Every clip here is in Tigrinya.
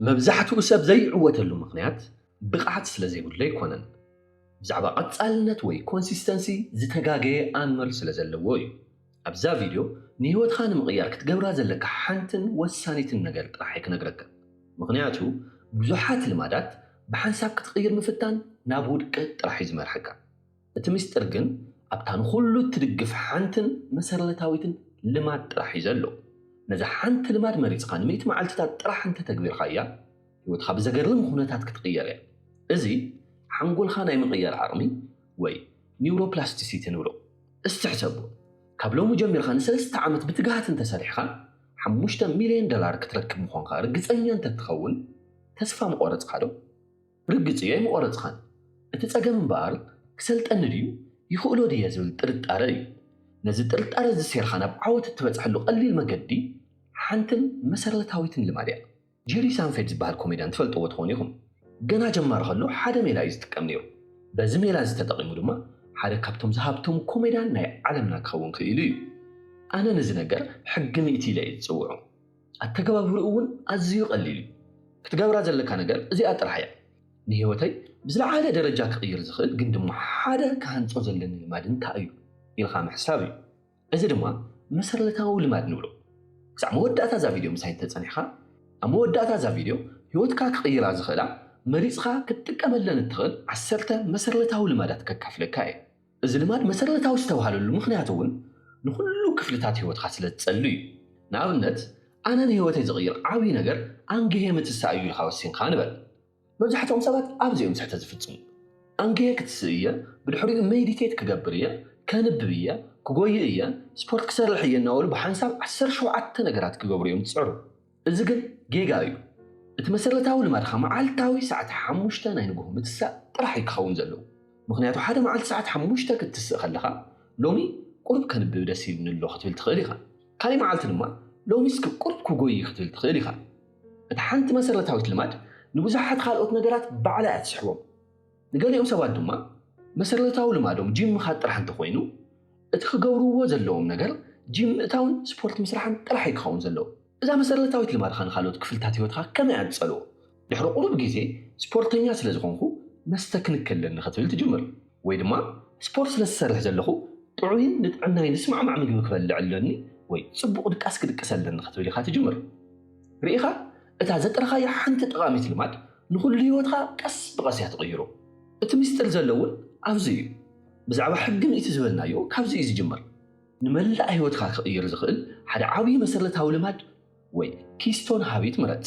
መብዛሕትኡ ሰብ ዘይዕወተሉ ምኽንያት ብቕዓት ስለ ዘይብሉ ኣይኮነን። ብዛዕባ ቀጻልነት ወይ ኮንሲስተንሲ ዝተጋገየ ኣምር ስለ ዘለዎ እዩ። ኣብዛ ቪድዮ ንህይወትኻ ንምቕያር ክትገብራ ዘለካ ሓንትን ወሳኒትን ነገር ጥራሕ እየ ክነግረካ። ምኽንያቱ ብዙሓት ልማዳት ብሓንሳብ ክትቕይር ምፍታን ናብ ውድቀት ጥራሕ እዩ ዝመርሐካ። እቲ ምስጢር ግን ኣብታ ንኹሉ እትድግፍ ሓንትን መሰረታዊትን ልማድ ጥራሕ እዩ ዘሎ። ነዛ ሓንቲ ልማድ መሪጽካ ንምእቲ መዓልትታት ጥራሕ እንተተግቢርካያ፣ ህይወትካ ብዘገርም ኩነታት ክትቕየር እያ። እዚ ሓንጎልካ ናይ ምቕያር ዓቕሚ ወይ ኒውሮፕላስቲሲቲ ንብሎ። እስቲ ሕሰቦ፣ ካብ ሎሚ ጀሚርካ ንሰለስተ ዓመት ብትግሃት እንተሰሪሕካ፣ ሓሙሽተ ሚልዮን ዶላር ክትረክብ ምዃንካ ርግጸኛ እንተትኸውን፣ ተስፋ ምቆረጽካ ዶ? ርግጽ እዩ ኣይምቆረጽካን። እቲ ጸገም እምበኣር ክሰልጠኒ ድዩ ይኽእሎ ድየ ዝብል ጥርጣረ እዩ። ነዚ ጥርጣረ እዚ ሴርካ ናብ ዓወት እትበጽሐሉ ቀሊል መገዲ ሓንትን መሰረታዊትን ልማድ እያ። ጀሪ ሳንፌድ ዝበሃል ኮሜድያን ትፈልጥዎ ትኾኑ ኢኹም። ገና ጀማሪ ከሎ ሓደ ሜላ እዩ ዝጥቀም ነይሩ። በዚ ሜላ እዚ ተጠቒሙ ድማ ሓደ ካብቶም ዝሃብቶም ኮሜድያን ናይ ዓለምና ክኸውን ክኢሉ እዩ። ኣነ ነዚ ነገር ሕጊ ሚእቲ ኢለ እየ ዝጽውዖ። ኣተገባብርኡ እውን ኣዝዩ ቀሊል እዩ። ክትገብራ ዘለካ ነገር እዚኣ ጥራሕ እያ። ንህይወተይ ብዝለዓለ ደረጃ ክቕይር ዝኽእል ግን ድማ ሓደ ክሃንጾ ዘለኒ ልማድ እንታይ እዩ ኢልካ ምሕሳብ እዩ። እዚ ድማ መሰረታዊ ልማድ ንብሎ። ክሳዕ መወዳእታ እዛ ቪድዮ ምሳይ እንተጸኒሕካ፣ ኣብ መወዳእታ እዛ ቪድዮ ህይወትካ ክቕይራ ዝኽእላ መሪጽካ ክትጥቀመለን እትኽእል ዓሰርተ መሰረታዊ ልማዳት ከካፍለካ እየ። እዚ ልማድ መሰረታዊ ዝተባህለሉ ምኽንያት እውን ንኹሉ ክፍልታት ህይወትካ ስለ ዝጸሉ እዩ። ንኣብነት፣ ኣነ ንህይወተይ ዝቕይር ዓብዪ ነገር ኣንግሄ ምትሳእ እዩ ኢልካ ወሲንካ ንበል። መብዛሕትኦም ሰባት ኣብዚኦም ስሕተት ዝፍጽሙ። ኣንግሄ ክትስእ እየ፣ ብድሕሪኡ ሜዲቴት ክገብር እየ፣ ከንብብ እየ፣ ክጎይ እየ፣ ስፖርት ክሰርሕ እየ እናበሉ ብሓንሳብ ዓሰርተ ሸውዓተ ነገራት ክገብሩ እዮም ዝጽዕሩ። እዚ ግን ጌጋ እዩ። እቲ መሰረታዊ ልማድኻ መዓልታዊ ሰዓት ሓሙሽተ ናይ ንግሆ ምትሳእ ጥራሕ እዩ ክኸውን ዘለዎ። ምኽንያቱ ሓደ መዓልቲ ሰዓት ሓሙሽተ ክትስእ ከለኻ፣ ሎሚ ቁሩብ ከንብብ ደስ ኢሉኒ ኣሎ ክትብል ትኽእል ኢኻ። ካልእ መዓልቲ ድማ ሎሚ እስኪ ቁሩብ ክጎይ ክትብል ትኽእል ኢኻ። እታ ሓንቲ መሰረታዊት ልማድ ንብዙሓት ካልኦት ነገራት ባዕላ እያ ትስሕቦም። ንገሊኦም ሰባት ድማ መሰረታዊ ልማዶም ጂም ምኻድ ጥራሕ እንተኾይኑ፣ እቲ ክገብርዎ ዘለዎም ነገር ጂም ምእታውን ስፖርት ምስራሕን ጥራሕ እዩ ክኸውን ዘለዎ። እዛ መሰረታዊት ልማድኻ ንኻልኦት ክፍልታት ህይወትካ ከመይ እያ ትጸልዎ? ድሕሪ ቁሩብ ግዜ ስፖርተኛ ስለ ዝኾንኩ መስተ ክንክእ ኣለኒ ክትብል ትጅምር። ወይ ድማ ስፖርት ስለ ዝሰርሕ ዘለኹ ጥዑይን ንጥዕናይ ዝስማዕማዕ ምግቢ ክበልዕ ኣለኒ ወይ ጽቡቕ ድቃስ ክድቅስ ኣለኒ ክትብል ኢኻ ትጅምር። ርኢኻ፣ እታ ዘጥረኻያ ሓንቲ ጠቓሚት ልማድ ንኹሉ ህይወትካ ቀስ ብቐስ እያ ትቕይሮ። እቲ ምስጢር ዘሎ እውን ኣብዚ እዩ። ብዛዕባ ሕጊ ሚእቲ ዝበልናዮ ካብዚ እዩ ዝጅምር። ንመላእ ህይወትካ ክቕይር ዝኽእል ሓደ ዓብዪ መሰረታዊ ልማድ ወይ ኪስቶን ሃቢት ምረጽ።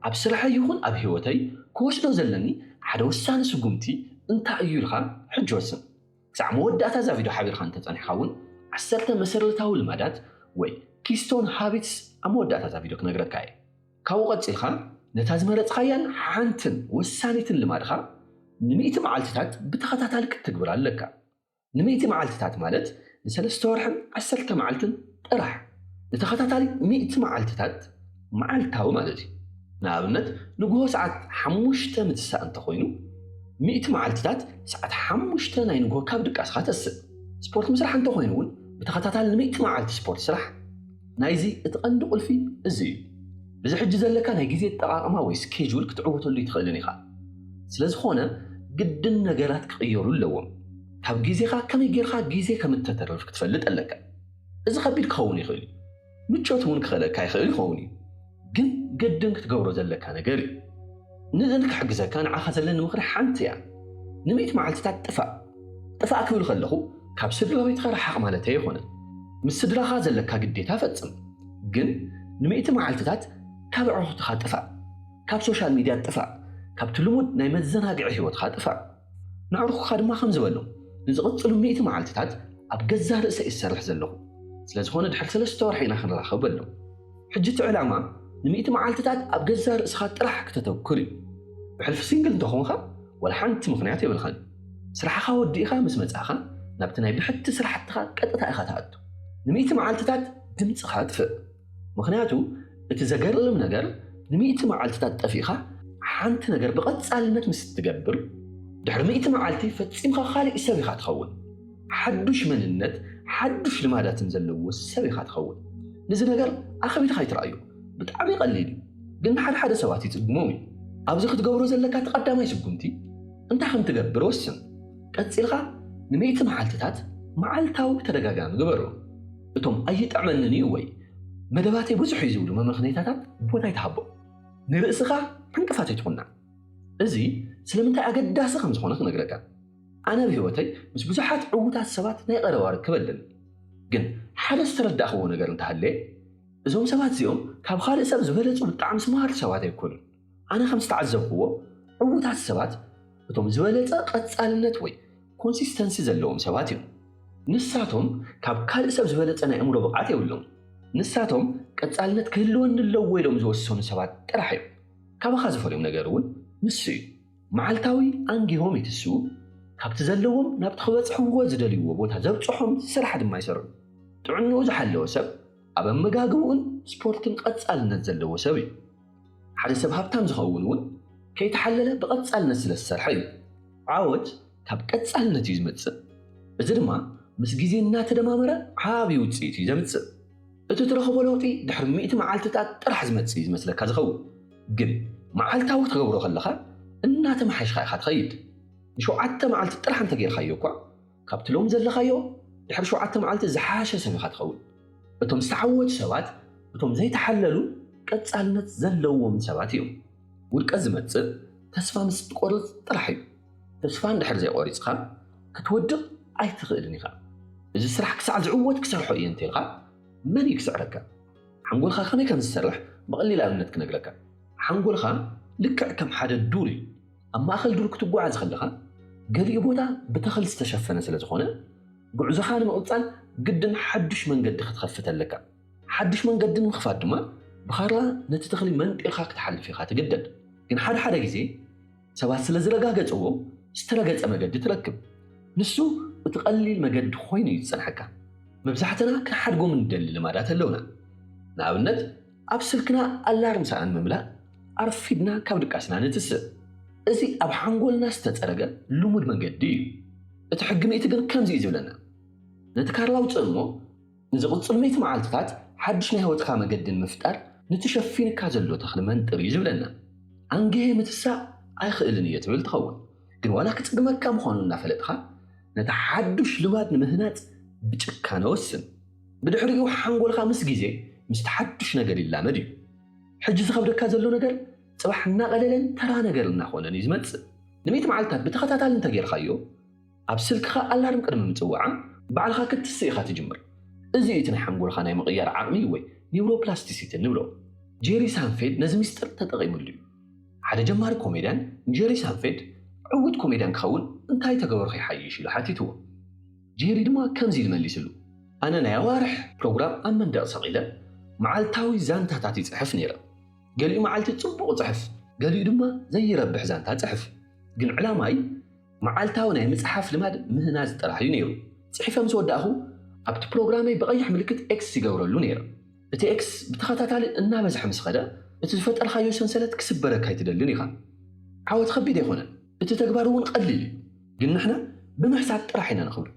ኣብ ስራሐይ ይኹን ኣብ ህይወተይ ክወስዶ ዘለኒ ሓደ ወሳኒ ስጉምቲ እንታይ እዩ ኢልካ ሕጂ ወስን። ክሳዕ መወዳእታ እዛ ቪድዮ ሓቢርካ እንተጸኒሕካ እውን ዓሰርተ መሰረታዊ ልማዳት ወይ ኪስቶን ሃቢትስ ኣብ መወዳእታ እዛ ቪድዮ ክነግረካ እየ። ካብኡ ቀጺልካ ነታ ዝመረጽካያን ሓንትን ወሳኒትን ልማድኻ ንሚእቲ መዓልትታት ብተኸታታሊ ክትትግብር ኣለካ። ንሚእቲ መዓልትታት ማለት ንሰለስተ ወርሕን ዓሰርተ መዓልትን ጥራሕ። ንተኸታታሊ ሚእቲ መዓልትታት መዓልታዊ ማለት እዩ። ንኣብነት ንግሆ ሰዓት ሓሙሽተ ምትሳእ እንተኾይኑ፣ ሚእቲ መዓልትታት ሰዓት ሓሙሽተ ናይ ንግሆ ካብ ድቃስኻ ተስእ። ስፖርት ምስራሕ እንተኾይኑ እውን ብተኸታታሊ ንሚእቲ መዓልቲ ስፖርት ስራሕ። ናይዚ እቲ ቀንዲ ቁልፊ እዚ እዩ። እዚ ሕጂ ዘለካ ናይ ግዜ ኣጠቓቕማ ወይ ስኬጁል ክትዕወተሉ ይትኽእልን ኢኻ። ስለ ዝኾነ ግድን ነገራት ክቕየሩ ኣለዎም። ካብ ግዜኻ ከመይ ጌርካ ግዜ ከም እተተርፍ ክትፈልጥ ኣለካ። እዚ ከቢድ ክኸውን ይኽእል እዩ። ምቾት እውን ክኸለካ ይኽእል ይኸውን እዩ። ግን ግድን ክትገብሮ ዘለካ ነገር እዩ። ንእን ክሕግዘካ ንዓኻ ዘለኒ ምኽሪ ሓንቲ እያ። ንሚእቲ መዓልትታት ጥፋእ። ጥፋእ ክብል ከለኹ ካብ ስድራ ቤትካ ርሓቕ ማለተይ ኣይኮነን። ምስ ስድራኻ ዘለካ ግዴታ ፈጽም። ግን ንሚእቲ መዓልትታት ካብ ኣዕሩኽትኻ ጥፋእ። ካብ ሶሻል ሚድያ ጥፋእ። ካብቲ ልሙድ ናይ መዘናግዒ ህይወትካ ጥፋእ። ንኣዕሩኽካ ድማ ከምዚ በሎም፣ ንዝቕጽሉ ሚእቲ መዓልትታት ኣብ ገዛእ ርእሰይ እሰርሕ ዘለኹ። ስለ ዝኾነ ድሕሪ ሰለስተ ወርሒ ኢና ክንራኸብ በሎም። ሕጂ እቲ ዕላማ ንሚእቲ መዓልትታት ኣብ ገዛእ ርእስኻ ጥራሕ ክተተኩር እዩ። ብሕልፊ ሲንግል እንተኾንካ ዋላ ሓንቲ ምኽንያት የብልካን። ስራሕኻ ወዲእኻ ምስ መጻእኻ ናብቲ ናይ ብሕቲ ስራሕትኻ ቀጥታ ኢኻ ትኣቱ። ንሚእቲ መዓልትታት ድምጽኻ ኣጥፍእ። ምኽንያቱ እቲ ዘገርም ነገር ንሚእቲ መዓልትታት ጠፊእኻ ሓንቲ ነገር ብቐጻልነት ምስ እትገብር ድሕሪ ሚእቲ መዓልቲ ፈጺምካ ካልእ ሰብ ኢኻ ትኸውን። ሓዱሽ መንነት ሓዱሽ ልማዳትን ዘለዎ ሰብ ኢኻ ትኸውን። ነዚ ነገር ኣኸቢድካ ኣይትረኣዮ። ብጣዕሚ ቀሊል እዩ። ግን ንሓደ ሓደ ሰባት ይጽግሞም እዩ። ኣብዚ ክትገብሮ ዘለካ እቲ ቀዳማይ ስጉምቲ እንታይ ከም ትገብር ወስን። ቀጺልካ ንመይቲ መዓልትታት መዓልታዊ ብተደጋጋሚ ግበሮ። እቶም ኣይጥዕመንን እዩ ወይ መደባተይ ብዙሕ እዩ ዝብሉ መመኽነይታታት ቦታ ይትሃቦ። ንርእስኻ ዕንቅፋት ኣይትኹና። እዚ ስለምንታይ ኣገዳሲ ከም ዝኾነ ክነግረካ። ኣነ ኣብ ህይወተይ ምስ ብዙሓት ዕዉታት ሰባት ናይ ቀረባ ርክብ ኣለኒ። ግን ሓደ ዝተረዳእኽዎ ነገር እንተሃለየ፣ እዞም ሰባት እዚኦም ካብ ካልእ ሰብ ዝበለጹ ብጣዕሚ ስማርት ሰባት ኣይኮኑን። ኣነ ከም ዝተዓዘብክዎ፣ ዕዉታት ሰባት እቶም ዝበለጸ ቀጻልነት ወይ ኮንሲስተንሲ ዘለዎም ሰባት እዮም። ንሳቶም ካብ ካልእ ሰብ ዝበለጸ ናይ ኣእምሮ ብቕዓት የብሎም። ንሳቶም ቀጻልነት ክህልወኒ ኣለዎ ኢሎም ዝወሰኑ ሰባት ጥራሕ እዮም። ካባኻ ዝፈልዮም ነገር እውን ንሱ እዩ። መዓልታዊ ኣንጊሆም ይትስኡ፣ ካብቲ ዘለዎም ናብቲ ክበጽሕዎ ዝደልይዎ ቦታ ዘብጽሖም ስራሕ ድማ ይሰርሑ። ጥዕንኡ ዝሓለወ ሰብ ኣብ ኣመጋግብኡን ስፖርትን ቀጻልነት ዘለዎ ሰብ እዩ። ሓደ ሰብ ሃብታም ዝኸውን እውን ከይተሓለለ ብቐጻልነት ስለ ዝሰርሐ እዩ። ዓወት ካብ ቀጻልነት እዩ ዝመጽእ። እዚ ድማ ምስ ግዜ እናተደማመረ ዓቢ ውጽኢት እዩ ዘምጽእ። እቲ ትረኽቦ ለውጢ ድሕሪ ሚእቲ መዓልትታት ጥራሕ ዝመጽእ እዩ ዝመስለካ ዝኸውን። ግን መዓልታዊ ክትገብሮ ከለኻ እናተመሓየሽካ ኢኻ ትኸይድ። ንሸውዓተ መዓልቲ ጥራሕ እንተጌርካዮ እኳ፣ ካብቲ ሎሚ ዘለኻዮ ድሕሪ ሸውዓተ መዓልቲ ዝሓሸ ሰብ ኢኻ ትኸውን። እቶም ዝተዓወቱ ሰባት፣ እቶም ዘይተሓለሉ ቀጻልነት ዘለዎም ሰባት እዮም። ውድቀት ዝመጽእ ተስፋ ምስ ትቆርጽ ጥራሕ እዩ። ተስፋ እንድሕር ዘይቆሪጽካ፣ ክትወድቕ ኣይትኽእልን ኢኻ። እዚ ስራሕ ክሳዕ ዝዕወት ክሰርሖ እየ እንተኢልካ፣ መን እዩ ክስዕረካ? ሓንጎልካ ከመይ ከም ዝሰርሕ ብቐሊል ኣብነት ክነግረካ። ሓንጎልካ ልክዕ ከም ሓደ ዱር እዩ። ኣብ ማእከል ዱር ክትጓዓዝ ከለኻ፣ ገሊኡ ቦታ ብተኽሊ ዝተሸፈነ ስለ ዝኾነ፣ ጉዕዞኻ ንምቕጻል ግድን ሓድሽ መንገዲ ክትኸፍት ኣለካ። ሓድሽ መንገዲ ንምኽፋት ድማ፣ ብኻራ ነቲ ተኽሊ መንጢርካ ክትሓልፍ ኢኻ ትግደድ። ግን ሓደ ሓደ ግዜ፣ ሰባት ስለ ዝረጋገጽዎ፣ ዝተረገጸ መገዲ ትረክብ። ንሱ እቲ ቀሊል መገዲ ኮይኑ እዩ ዝጸንሐካ። መብዛሕትና ክንሓድጎም እንደሊ ልማዳት ኣለውና። ንኣብነት፣ ኣብ ስልክና ኣላርም ሰኣን ምምላእ ኣርፊድና ካብ ድቃስና ንትስእ። እዚ ኣብ ሓንጎልና ዝተጸረገ ልሙድ መገዲ እዩ። እቲ ሕጊ ሚእቲ ግን ከምዚ እዩ ዝብለና። ነቲ ካርላ ኣውጽእ እሞ፣ ንዝቕጽል ሚእቲ መዓልትታት ሓድሽ ናይ ህይወትካ መገዲ ንምፍጣር፣ ነቲ ሸፊንካ ዘሎ ተኽሊ መንጥር እዩ ዝብለና። ኣንጊሄ ምትሳእ ኣይኽእልን እየ ትብል ትኸውን። ግን ዋላ ክጽግመካ ምዃኑ እናፈለጥኻ፣ ነቲ ሓዱሽ ልማድ ንምህናጽ ብጭካነ ወስን። ብድሕሪኡ ሓንጎልካ ምስ ግዜ ምስቲ ሓዱሽ ነገር ይላመድ እዩ። ሕጂ ዝኸብደካ ዘሎ ነገር ጽባሕ እናቐለለን ተራ ነገር እናኾነን እዩ ዝመጽእ። ንሚእቲ መዓልታት ብተኸታታሊ እንተጌርካዮ፣ ኣብ ስልክኻ ኣላርም ቅድሚ ምጽዋዓ ባዕልኻ ክትስእ ኢኻ ትጅምር። እዚ እዩ እቲ ናይ ሓንጎልካ ናይ ምቕያር ዓቕሚ ወይ ኒውሮፕላስቲሲቲ ንብሎ። ጄሪ ሳንፌድ ነዚ ሚስጥር ተጠቒሙሉ እዩ። ሓደ ጀማሪ ኮሜድያን ንጄሪ ሳንፌድ ዕዉት ኮሜድያን ክኸውን እንታይ ተገበርኩ ይሓይሽ ኢሉ ሓቲትዎ። ጄሪ ድማ ከምዚ ኢሉ መሊስሉ፣ ኣነ ናይ ኣዋርሕ ፕሮግራም ኣብ መንደቕ ሰቒለ መዓልታዊ ዛንታታት ይጽሕፍ ነይረ። ገሊኡ መዓልቲ ጽቡቕ ጽሕፍ፣ ገሊኡ ድማ ዘይረብሕ ዛንታ ጽሕፍ። ግን ዕላማይ መዓልታዊ ናይ ምጽሓፍ ልማድ ምህናጽ ጥራሕ እዩ ነይሩ። ጽሒፈ ምስ ወዳእኹ ኣብቲ ፕሮግራመይ ብቐይሕ ምልክት ኤክስ ይገብረሉ ነይረ። እቲ ኤክስ ብተኸታታሊ እናበዝሐ ምስ ኸደ እቲ ዝፈጠርካዮ ሰንሰለት ክስበረካ ኣይትደልን ኢኻ። ዓወት ኸቢድ ኣይኮነን፣ እቲ ተግባር እውን ቀሊል እዩ። ግን ንሕና ብምሕሳብ ጥራሕ ኢና ነኽብር።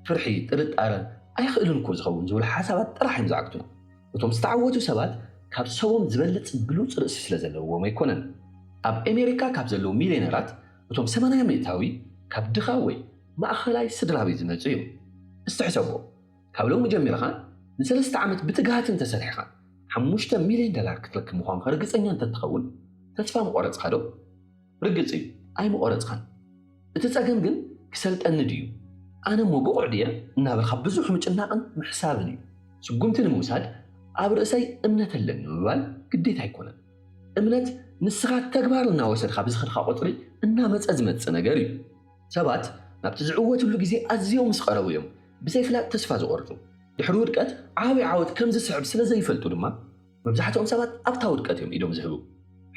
ፍርሒ፣ ጥርጣረ፣ ኣይኽእልን እኮ ዝኸውን ዝብሉ ሓሳባት ጥራሕ እዮም ዝዓግቱና። እቶም ዝተዓወቱ ሰባት ካብ ሰቦም ዝበልጽ ብሉጽ ርእሲ ስለ ዘለዎም ኣይኮነን። ኣብ ኣሜሪካ ካብ ዘለዉ ሚልዮነራት እቶም ሰማንያ ሚእታዊ ካብ ድኻ ወይ ማእኸላይ ስድራ ቤት ዝመጹ እዮም። እስቲ ሕሰቦ፣ ካብ ሎሚ ጀሚርኻ ንሰለስተ ዓመት ብትግሃት እንተሰሪሕኻ ሓሙሽተ ሚልዮን ዶላር ክትረክብ ምዃንካ ርግጸኛ እንተትኸውን ተስፋ ምቖረጽካ ዶ? ርግጽ እዩ ኣይምቖረጽካን። እቲ ጸገም ግን ክሰልጠኒ ድዩ ኣነ እሞ ብቑዕ ድየ እናበልካ ብዙሕ ምጭናቕን ምሕሳብን እዩ። ስጉምቲ ንምውሳድ ኣብ ርእሰይ እምነት ኣለኒ ምባል ግዴታ ኣይኮነን። እምነት ንስኻ ተግባር እናወሰድካ ብዝኸድካ ቁጽሪ እናመጸ ዝመጽእ ነገር እዩ። ሰባት ናብቲ ዝዕወትሉ ግዜ ኣዝዮም ምስ ቀረቡ እዮም ብዘይፍላጥ ተስፋ ዝቖርጹ። ድሕሪ ውድቀት ዓቢ ዓወት ከም ዝስዕብ ስለ ዘይፈልጡ ድማ መብዛሕትኦም ሰባት ኣብታ ውድቀት እዮም ኢዶም ዝህቡ።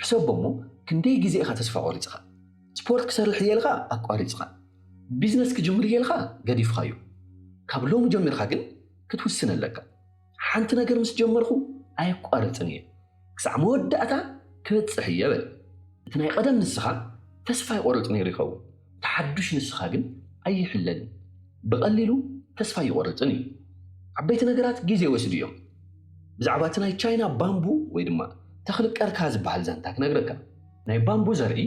ሕሰቦ እሞ ክንደይ ግዜ ኢኻ ተስፋ ቆሪጽኻ? ስፖርት ክሰርሕ እየ ኢልካ ኣቋሪጽኻ። ቢዝነስ ክጅምር እየ ኢልካ ገዲፍኻዮ። ካብ ሎሚ ጀሚርካ ግን ክትውስን ኣለካ። ሓንቲ ነገር ምስ ጀመርኩ ኣየቋርጽን እየ። ክሳዕ መወዳእታ ክበጽሕ እየ በል። እቲ ናይ ቀደም ንስኻ ተስፋ ይቆርጽ ነይሩ ይኸውን። እቲ ሓዱሽ ንስኻ ግን ኣይሕለልን። ብቐሊሉ ተስፋ ይቆርጽን እዩ። ዓበይቲ ነገራት ግዜ ይወስዱ እዮም። ብዛዕባ እቲ ናይ ቻይና ባምቡ ወይ ድማ እቲ ተኽሊ ቀርካ ዝበሃል ዛንታ ክነግረካ። ናይ ባምቡ ዘርኢ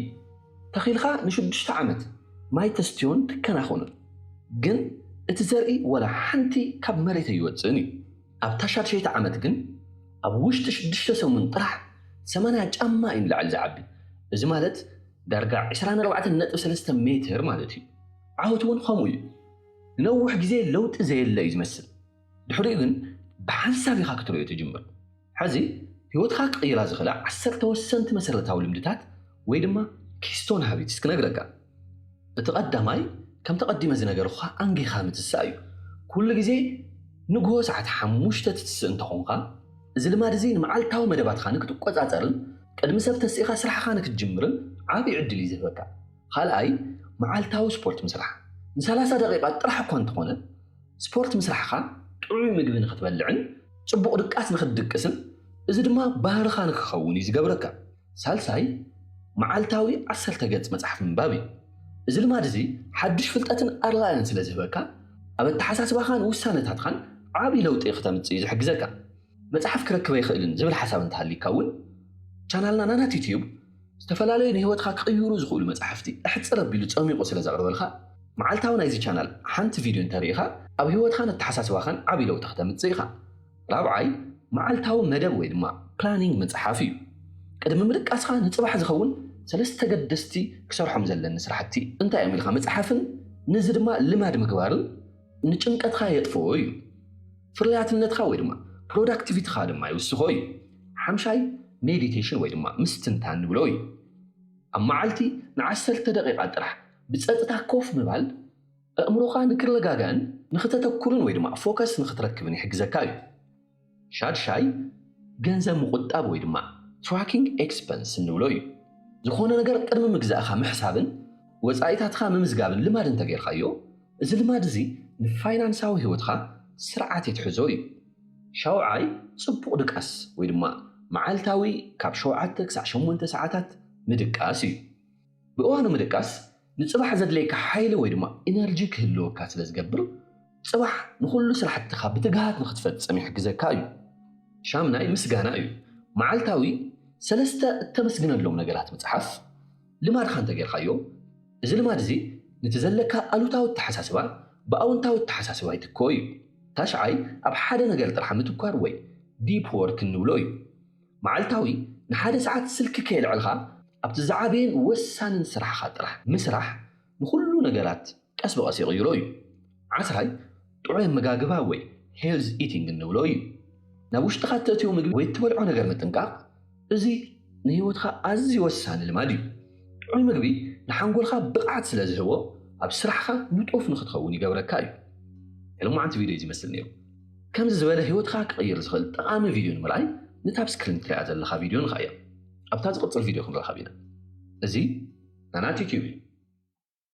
ተኺልካ ንሽዱሽተ ዓመት ማይ ተስትዮን ትከናኸኖን፣ ግን እቲ ዘርኢ ወላ ሓንቲ ካብ መሬት ኣይወፅእን እዩ። ኣብታ ሻድሸይቲ ዓመት ግን ኣብ ውሽጢ ሽዱሽተ ሰሙን ጥራሕ ሰማንያ ጫማ እዩ ንላዕሊ ዝዓቢ። እዚ ማለት ዳርጋ ዕስራን ኣርባዕተን ነጥቢ ሰለስተ ሜትር ማለት እዩ። ዓወት እውን ከምኡ እዩ። ንነዊሕ ግዜ ለውጢ ዘየለ እዩ ዝመስል። ድሕሪኡ ግን ብሓንሳብ ኢኻ ክትርእዮ ትጅምር። ሕዚ ህይወትካ ክቕይራ ዝኽእላ ዓሰርተ ወሰንቲ መሰረታዊ ልምድታት ወይ ድማ ኪስቶን ሃቢትስ ክነግረካ። እቲ ቀዳማይ ከምቲ ቀዲመ ዝነገርኩኻ ኣንጊኻ ምትሳእ እዩ። ኩሉ ግዜ ንግሆ ሰዓት ሓሙሽተ ትትስእ እንተኾንካ፣ እዚ ልማድ እዚ ንመዓልታዊ መደባትካ ንክትቆጻጸርን ቅድሚ ሰብ ተሲእኻ ስራሕኻ ንክትጅምርን ዓብዪ ዕድል እዩ ዝህበካ። ካልኣይ፣ መዓልታዊ ስፖርት ምስራሕ። ንሰላሳ ደቂቓ ጥራሕ እኳ እንተኾነ ስፖርት ምስራሕኻ ጥዑይ ምግቢ ንክትበልዕን ጽቡቕ ድቃስ ንክትድቅስን፣ እዚ ድማ ባህርኻ ንክኸውን እዩ ዝገብረካ። ሳልሳይ፣ መዓልታዊ ዓሰርተ ገጽ መጽሓፍ ምንባብ እዩ። እዚ ልማድ እዚ ሓድሽ ፍልጠትን ኣረኣእያን ስለ ዝህበካ፣ ኣብ ኣተሓሳስባኻን ውሳነታትኻን ዓቢ ለውጢ ክተምጽእ እዩ ዝሕግዘካ። መጽሓፍ ክረክበ ይኽእልን ዝብል ሓሳብ እንተሃሊካ እውን፣ ቻናልና ናናት ዩትዩብ ዝተፈላለዩ ንህይወትካ ክቕይሩ ዝኽእሉ መጽሓፍቲ ኣሕጽር ኣቢሉ ጸሚቑ ስለ ዘቕርበልካ፣ መዓልታዊ ናይዚ ቻናል ሓንቲ ቪድዮ እንተርኢኻ፣ ኣብ ህይወትካን ኣተሓሳስባኻን ዓቢ ለውጢ ክተምጽእ ኢኻ። ራብዓይ፣ መዓልታዊ መደብ ወይ ድማ ፕላኒንግ ምጽሓፍ እዩ። ቅድሚ ምድቃስኻ ንጽባሕ ዝኸውን ሰለስተ ገደስቲ ክሰርሖም ዘለኒ ስራሕቲ እንታይ እዮም ኢልካ ምጽሓፍን፣ ነዚ ድማ ልማድ ምግባርን ንጭንቀትካ የጥፍኦ እዩ። ፍርያትነትካ ወይ ድማ ፕሮዳክቲቪቲኻ ድማ ይውስኾ እዩ። ሓምሻይ፣ ሜዲቴሽን ወይ ድማ ምስትንታን ንብሎ እዩ። ኣብ መዓልቲ ንዓሰርተ ደቂቓ ጥራሕ ብጸጥታ ኮፍ ምባል፣ ኣእምሮኻ ንክረጋጋእን ንክተተኩርን ወይ ድማ ፎከስ ንክትረክብን ይሕግዘካ እዩ። ሻድሻይ፣ ገንዘብ ምቑጣብ ወይ ድማ ትራኪንግ ኤክስፐንስ እንብሎ እዩ። ዝኾነ ነገር ቅድሚ ምግዛእኻ ምሕሳብን ወጻኢታትኻ ምምዝጋብን ልማድ እንተጌርካዮ፣ እዚ ልማድ እዚ ንፋይናንሳዊ ህይወትኻ ስርዓት የትሕዞ እዩ። ሻውዓይ፣ ጽቡቕ ድቃስ ወይ ድማ መዓልታዊ ካብ ሸውዓተ ክሳዕ ሸሞንተ ሰዓታት ምድቃስ እዩ። ብእዋኑ ምድቃስ ንጽባሕ ዘድልየካ ሓይሊ ወይ ድማ ኢነርጂ ክህልወካ ስለ ዝገብር፣ ጽባሕ ንኹሉ ስራሕትኻ ብትግሃት ንኽትፈጽም ይሕግዘካ እዩ። ሻምናይ ምስጋና እዩ። መዓልታዊ ሰለስተ እተመስግነሎም ነገራት ምጽሓፍ ልማድኻ እንተጌርካዮ፣ እዚ ልማድ እዚ ነቲ ዘለካ ኣሉታዊ ኣተሓሳስባ ብኣውንታዊ ኣተሓሳስባ ይትክኦ እዩ። ታሽዓይ ኣብ ሓደ ነገር ጥራሕ ምትኳር ወይ ዲፕ ወርክ እንብሎ እዩ። መዓልታዊ ንሓደ ሰዓት ስልኪ ከየልዐልካ ኣብቲ ዝዓበየን ወሳንን ስራሕኻ ጥራሕ ምስራሕ ንኹሉ ነገራት ቀስ ብቐስ ይቕይሮ እዩ። ዓስራይ ጥዑይ ኣመጋግባ ወይ ሄልዝ ኢቲንግ እንብሎ እዩ። ናብ ውሽጥኻ እተእትዮ ምግቢ ወይ እትበልዖ ነገር ምጥንቃቕ፣ እዚ ንህይወትካ ኣዝዩ ወሳኒ ልማድ እዩ። ጥዑይ ምግቢ ንሓንጎልካ ብቕዓት ስለ ዝህቦ፣ ኣብ ስራሕካ ንጡፍ ንክትኸውን ይገብረካ እዩ። ናይ ሎማዓንቲ ቪድዮ እዚ ይመስል ነይሩ። ከምዚ ዝበለ ህይወትካ ክቕይር ዝኽእል ጠቓሚ ቪድዮ ንምርኣይ፣ ነታ ኣብ ስክሪን ትሪኣ ዘለኻ ቪድዮ ንኽኣያ። ኣብታ ዝቕጽል ቪድዮ ክንራኸብ ኢና። እዚ ናናት ዩትዩብ እዩ።